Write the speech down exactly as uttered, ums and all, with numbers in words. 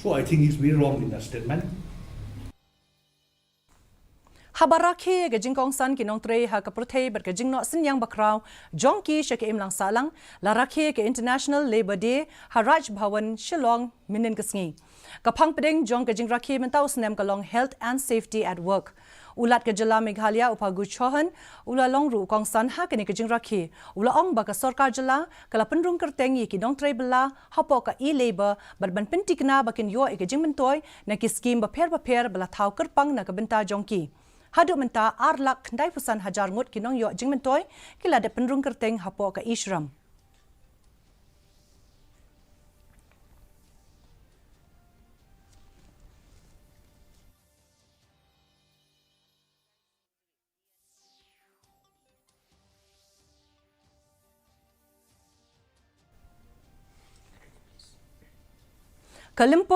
So I think he's very wrong in that statement. Haba rakhe ïa ka jingkongsan ki nongtrei ha ka pyrthei bad ka jingnoh synñiang bakhraw jong ki sha ka imlang sahlang, la rakhe ïa ka International Labour Day ha Raj Bhavan Shillong mynhynnin ka sngi. Ka phang pdeng jong ka jingrakhe mynta u snem ka long Health and Safety at Work. U Lat ka jylla Meghalaya u Phagu Chauhan u la long ruh u kongsan ha kane ka jingrakhe. U la ong ba ka sorkar jylla ka la pynrung kyrteng ïa ki nongtrei bylla hapoh ka e-labour bad ban pyntikna ba kin ïoh ïa ka jingmyntoi na ki skim bapher bapher ba la thaw kyrpang na ka bynta jong ki. Haduh mynta ar lak khyndai phew san hajar ngut ki nongïoh jingmyntoi ki la dep pynrung kyrteng hapoh ka e-shram. Ka lympung